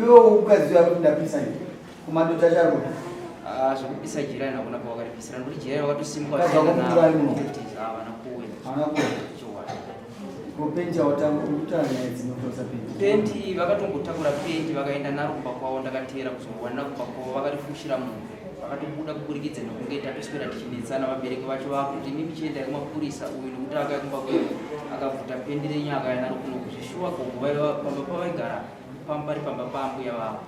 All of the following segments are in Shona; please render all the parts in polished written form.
Iwe ukadzi wako ndapisa ini. Kumadota charo. Ah, zvekupisa jira ina kuna pawakaripisira nokuti jira wakatosimuka Mukadzi wako mukuru ari muno? Havana kuuya. Havana kuuya. Chokwadi. Ko pendi yautanga urikutaura nyaya dzinotosa pendi. Pendi vakatombotakura pendi vakaenda naro kumba kwavo ndakateera kuzorwanira kumba kwavo vakarifushira munhu vakatobuda kuburikidza nekunge tatoswera tichinetsana vabereki vacho vakuti imi michiendai kumapurisa uyu nekuti akauya kumba kwedu akabvuta pendi renyu akauya naro kuno kuzvishuwa gogo vaiva pamba pavaigara pamba pari pamba paambuya vavo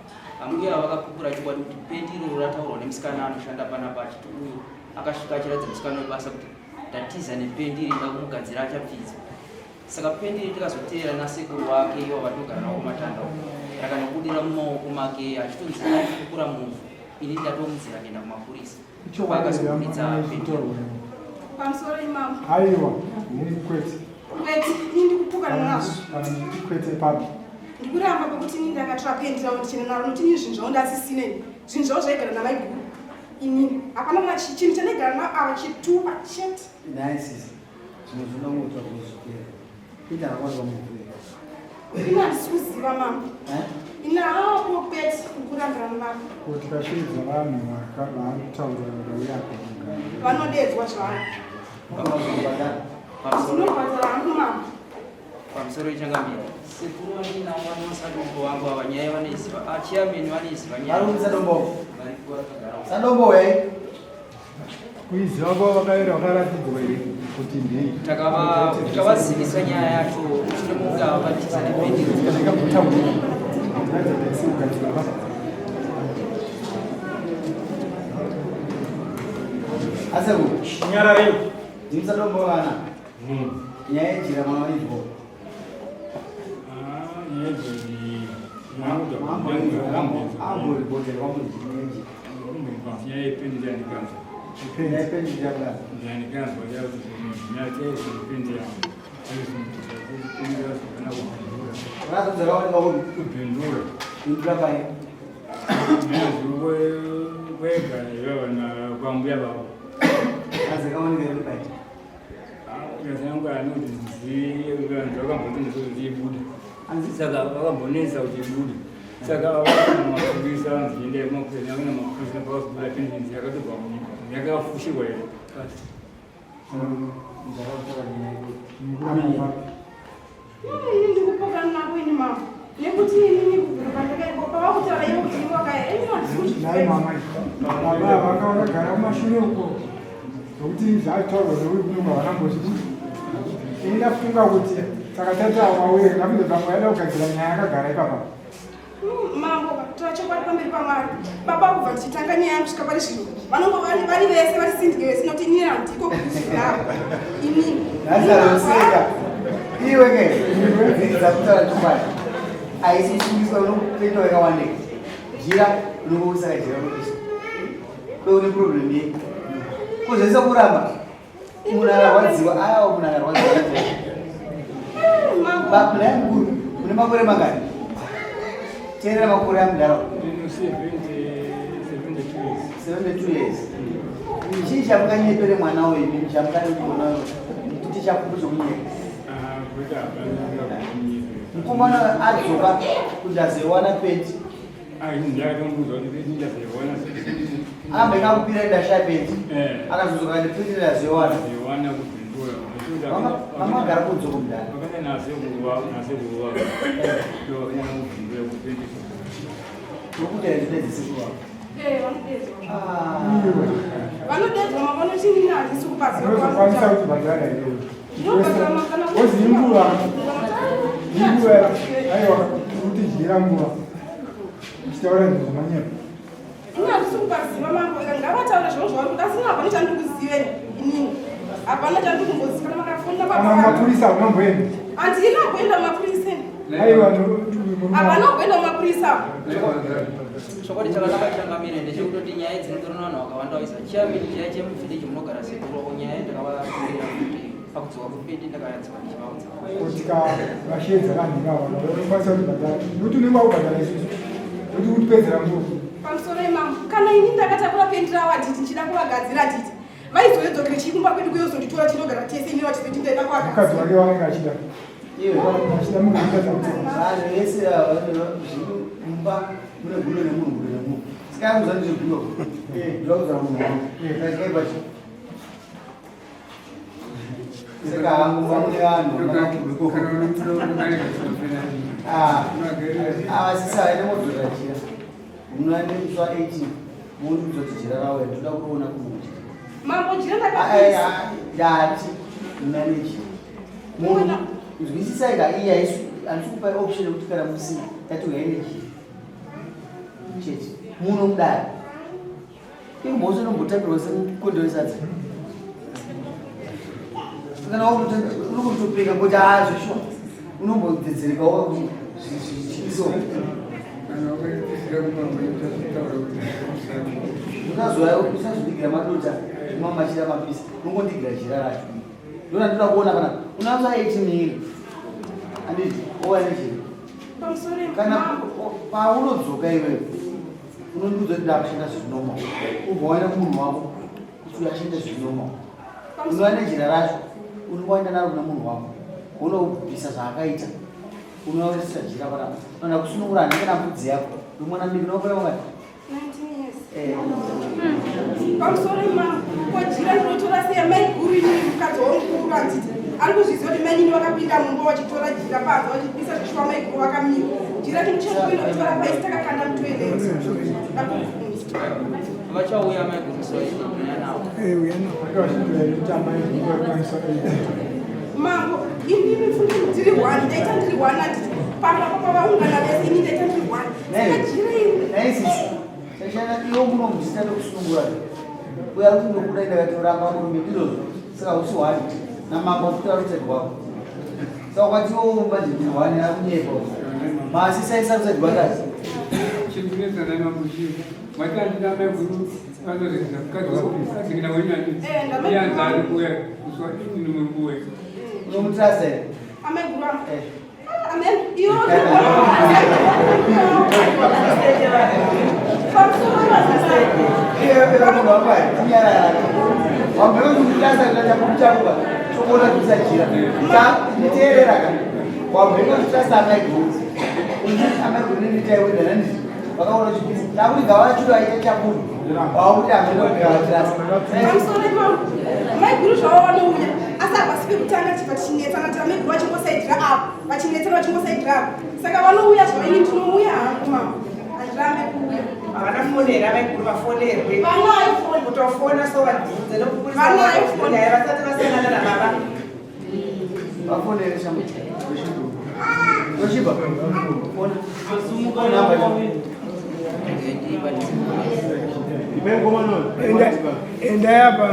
ambuya ava vakapupura chokwadi kuti pendi iroro rataurwa nemusikana anoshanda panapa achiti uyu akasvika achiratidza musikana webasa kuti ndatiza nependi iri nda kumugadzira achapfidza Saka pendi iri tikazoteera nasekuru wake ivo vatogara navo kumatanda uko rakanobudira mumaoko make achitonzi aikukura muvhu ini ndatomudzira kuenda kumapurisa akazobuditsa pendi Pamusoro imambo. Aiwa, mungu kwete. Kwete, ini ndikupukana nazvo. Kana ndichiti kwete papi? Ndikuramba pakuti ini ndakatora pendi ravo ndichena naro nokuti ini zvinhu zvavo ndasisina ini. Zvinhu zvavo zvaigara namaiguru. Inini hapana kana chinhu chandaigara navo ava chitupa chete. Nhai sisi. Zvimwe zvinoda kungotaura kuzvipera. Ita akabatwa muvhu here? Ini handisi kuziva mama. Eh? Ini hapo kwete kurambira mama. Ko tikasheedza vanhu vaari kutaura vakauya apa kugara. Vanodedzwa zvavo. Vanobhadhara. Ndinobhadhara hangu mama. Pamusoro ichangamira. Sekuru vandinavo vanosadombo vangu ava nyaya vanoiziva. Ah, chairman vanoiziva nyaya. Vari kusadombo. Vari vakagara. Sadombo hey. Kuiziva kwavo vakaera vakaratidzwa here kuti ndei? Takavazivisa nyaya yacho mushure mokunge avabatiza nependiro. Aseku, Nyararei. ndimsadombo vana. Nyaya yejira mwana waizwa. Ah, nyaya yejira. Kwambuya vavo saka vakambonetsa kuti ibude saka mapurisa vanzi endai kumapurisa akuna mapurisa pakazobuda pendenzi yakatobva munyika yakafushirwa here Ini ndikupokana nako ini mama nekuti inini kubvira pandakaiko pavakutaura ivo kuti ivo vakaya ini handisi Nhai mama, baba vanga vakagara kumashure uko zvokuti zvataurwa neuyu kunonga vanambozvidi. Ini ndafunga kuti takatata wauye ngakunge pamwe yaida kugadzira nyaya akagara ipapa. Mambo tora chokwadi pamberi paMwari. Baba kubva ndichitanga nyaya yangu kusvika pari zvino vanongo vari vese vari sindike vese nokuti inini handiko kuzvidaro inini. Nhasi aroseka. Iwe ke dzidza kutaura chokwadi. Haisi kusungiswa unopetwa yakawandeka. Jira unongoisa kajira unopisa. Kwe une problem yei? Kuzvese kuramba. Munhu akarwadziwa, ayawo munhu akarwadziwa. Naye mukuru, une makore mangani? Teerera makore amudhara. 72 years. Chii chamukanyepere mwana uyu imi chamukade kuti mwana uyu nditi chapupu chokunyepa. Mukomana adzoka kuti azoiwana peti. Akambe kakupira ndashaya peti. Akazodzoka kandipeti ndazoiwana. Vamagara kudzoka mudhara. Nokuti handidedzisi kuva. Vanodedzwa mavano chini handisi kupaziva. Unozokwanisa kutibhadhara here? Wozi inguva. Inguva aiwa kutidyira nguva. Uchitaura zvinhu zvemanyepo. Ini handisi kupaziva mambo ngavataure zvavo zvavari kuda asi hapana chandiri kuziva inini. Hapana chandiri kumboziva kana makafonda baba. Kana mapurisa unomboenda. Handina kuenda mapurisa. Aiwa hapana kuenda mapurisa. Chokwadi chakanaka changamire ndechekutoti nyaya dzinotorana vanhu vakawanda vaisa chairman chaya chemuvillage munogara sekuru wako nyaya ndakavatorera kuti pakudzoka kupeti ndakayadzwa ndichivaudza. Kuti vasheedza vanhu ivava vanokwanisa kutibhadhara nokuti unenge wakubhadhara isusu nokuti kutipedzera nguva. Pamusoro imambo kana ini ndakatakura pendi ravo aditi ndichida kuvagadzira aditi vaizoedzokere chii kumba kwedu kuyozonditora tinogara tese ini vachizoti ndaida kwaka. Mukadzi wake waanenge achida. Iwe. Achida munhu vanhu vese ava Mumba mune gudo nemunhu, gudo nemunhu. Saka yangu zvangu ndiri gudo. Ndoda kudzora munhu wangu. Saka chi. Saka hangu mumba mune vanhu. Ah. Ah, sisa haina modzora jira. Munoenda musi wa 18. Mundiudza kuti jira rauya ndoda kuona kumuti. Mambo jira ndakapisa. Ndati manage. Munhu nzwisisai ka iye haisi handisi kupai option yekuti kana musina tati uyai nejira. Chete. Muno mudare. Imhosva inombotambirwa semukondo wesadza. Kana unokutopenga kuti haa zveshuwa unombodzedzerekawo kuti zvichiso. Usazodigira madota mamachira mapisa unongondigira jira racho. Ndona ndoda kuona pana unanzwa 18 miri. Anditi owa nejira. Kana paunodzoka iwewe unondiudza kuti ndakushanda zviri normal ubva waenda kumunhu wako kuti uyo ashande zviri normal unova nejira racho unongoenda naro kuna munhu wako unobvisa zvaakaita unoisa jira panapa kana kusunungura handinge na mbudzi yako nomwana mdiki unokora mangani Pamusoro imama ko jira ndinotora sei amai guru inini mukadzi womukuru handiti ari kuzviziva kuti mainini vakapinda mumba vachitora jira panze vachipisa zvishuwa mai guru vakamira jira tinochekuenda kutora paisi takakanda mutoilet ndakubvunza Vachauya mai guru soiuya navo. Mambo inini futi ndiri one ndaita ndiri one handiti pamba pavaungana vese ini ndaita ndiri one saka jira iri Nei sisi chashana iwe munomuzita nekusunungura uya kuti ndokuda ndakatoramba murume ndizvozvo saka usi hwani namambo kutora rutsedi rwako saka ukati iwe manje ndiri hwani akunyepa masi saisa rutsedi rwakati unomutrasa here Amai guru vangu. Eh. Amen. Iwe pamusoro pamusoro maiguru zvavo vanouya asi hapasi pekutanga tichibva tichinetsana tira maiguru vachingosaidira apo vachinetsana vachingosaidira apo saka vanouya zvavo ini ndinouya hangu mama handirambe kuuya. Havana foni here amaiguru vafonerwe? Vanayo foni. Kutofona so vabvunze Vanayo foni. nyaya vasati vasangana nababa. Vafonere shamwari. Toshiba. Fona. Endai apa.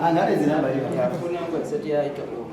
Angadedze namba iyo. Foni yangu haisati yaita on.